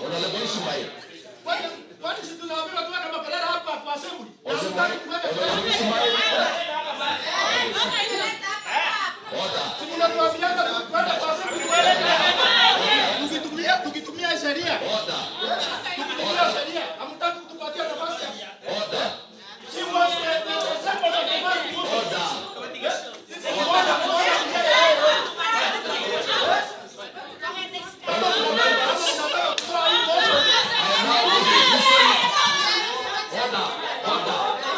Honorable Ismail. Kwani si tunaambiwa tuweke makelele hapa kwa assembly? Honorable Ismail. Order. Si mnatuambianga tuende kwa assembly. Tukitumia sheria. Order. Tukitumia sheria, hamtaki kutupatia nafasi. Order. She was the second of the first. Order. Order. Order. Order.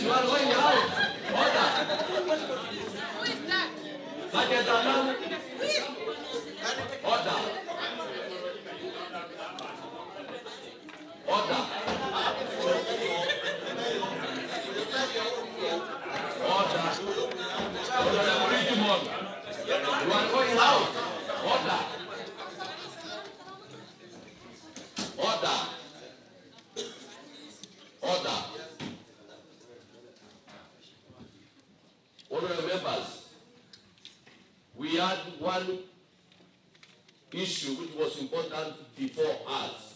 You are going out. Order. Who is that? Order. Order. Order. You are going out. Order. Order. Order. Honorable members, we had one issue which was important before us.